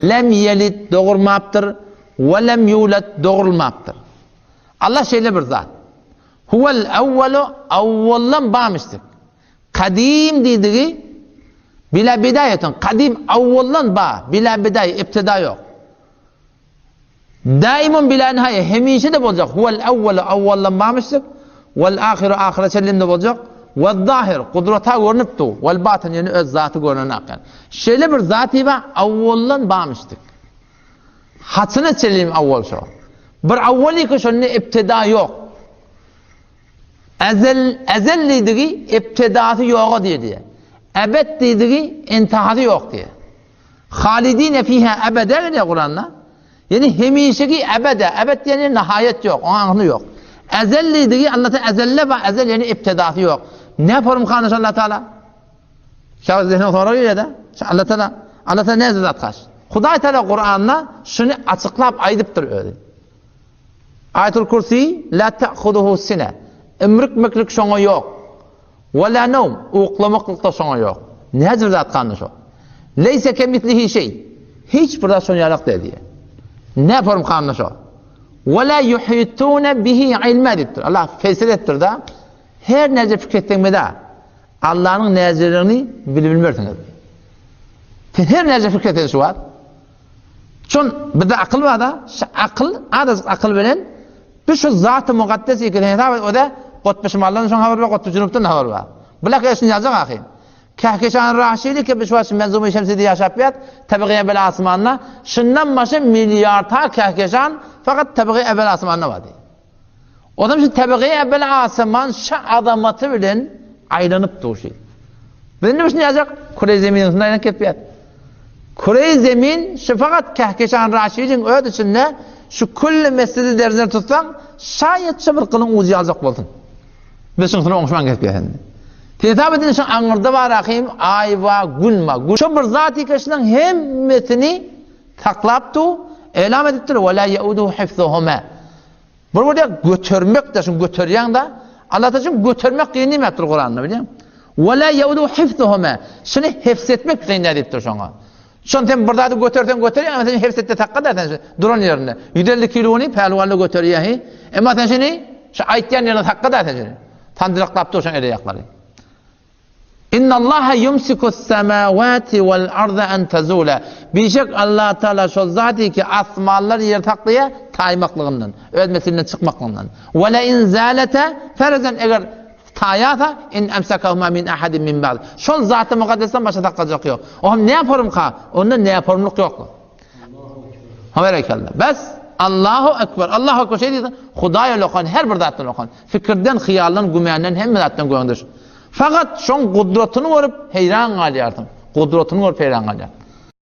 Lem ýelid, dogurmapdyr, we lem ýulad, dogrulmapdyr. Allah şeýle bir zat. Huwel awwalu, awwaldan barmyşdyk. Kadim diýdigi bila bidaýetin, kadim awwaldan bar, bila bidaýe, ibtida ýok. Daimun bila nihaýe, hemişe-de boljak, huwel awwalu, awwaldan barmyşdyk, wel ahyru, ahyra çenli-de boljak, wezzahir, gudrata görnüp dur, wel batyn, ýöne öz zaty görnenak. Ýani şeýle bir zaty bar, awwaldan barmyşdyk. Haçana çenli awwal şo? Bir awwal ýeke şonda ibtida ýok. Ezel, ezel diýdigi ibtidasy ýoga diýdi. Ebed diýdigi intihasy ýok diýdi. Halidine fiha ebede diýýär Kuranda. Ýani hemişeki ebede, ebed diýeni nihaýat ýok, oňa aňyrsy ýok. Ezel diýdigi Allah Taala ezelle bar, ezel ýani ibtidasy ýok. Ne form kanyş Allah Taala? Şa zehne sorag gelýär-de. Allah Taala, Allah Taala näze zat kaş? Hudaý Taala Kuranda şuny açyklap aýdypdyr özi. Aýatul Kursi la ta'khuduhu sine. Ümrükmeklik şoňa ýok. Ve la nowm, uklamaklyk-da şoňa ýok. Näce bir zat galdy şo? Leýse kemislihi şeý. Hiç bir zat şoň ýalak däl diýýär. Ne form galdy şo? Ve la yuhitune bihi ilma diýipdir. Allah fesir etdir-de. Her näce pikir etseňmi-de, Allanyň näceligini bilip bilmersiňiz. Sen her näce pikir etseň şu wagt, Şon bizde akyl bar-da, şu akyl, azajyk akyl bilen biz şu zaty mukaddes ikisini hesap et, o-da Gutby Şimaldan şoň habar bar, Gutby Junupdan habar bar. Bular şuny ýazjak ahy. Kähkeşan Raşidi ki biz şu wagt şu Menzumy Şemside ýaşap ýat, tebigy ebel asmanda, şundan başga milliarda kähkeşan fakat tebigy ebel asmanda bar diýýär. Onam şu tebigy ebel asaman şu azamaty bilen aýlanyp dur şu. Biz indi şunu ýazjak, küre zeminiň üstünde aýlanyp ketip ýat. Küre zemin şu fakat Kähkeşan Raşidiň öz içinde şu külli mesjidi derzine tutsaň, şaýat şu bir gylyň ujy ýaljak bolsun. Biz şuň üstüne oňuşman ketip ýat indi. Hesap edin şu aňyrda bar ahym, aý bar, gün bar. Gün şu bir zat ikeşiniň hemmesini saklap dur, elam edipdir, "Ve la yauduhu hifzuhuma." Bir bolýar götermek de şuny göterýäň da Allah Taala şuny götermek kyn diýmändir Kuranda bilýäň. Ve la yauduhu hifzuhuma. Şuny hifz etmek kyn diýipdir şoňa. Şony sen bir zady göterseň göterýäň, emma sen hifz etde takga da sen duran ýerinde. 150 kilony pälwanly göterýäň, emma sen şuny şu aýtýan ýerinde takga da sen şuny. Sandyraklap dur şoň ele-aýaklary. Innallaha yumsikus-semawati wal-arda an tazula. Bişek Allah Taala şol zat ki asmanlar ýer saklaýar taýmaklygyndan, öz mesilinden çykmaklygyndan. We la in zalata farazan eger taýasa in amsakahuma min ahadin min ba'd. Şol zaty mukaddesden başga saklajak ýok. O hem ne forumka? Onda ne formluk ýok. Haberekalla. Bes Allahu ekber. Allahu ekber şey diýdi. Hudaý okan her bir zatdan okan. Fikirden, hyýaldan, gümenden hemme zatdan göňdür. Fakat şoň gudratyny görüp heýran galýarsyň. Gudratyny görüp heýran galýarsyň.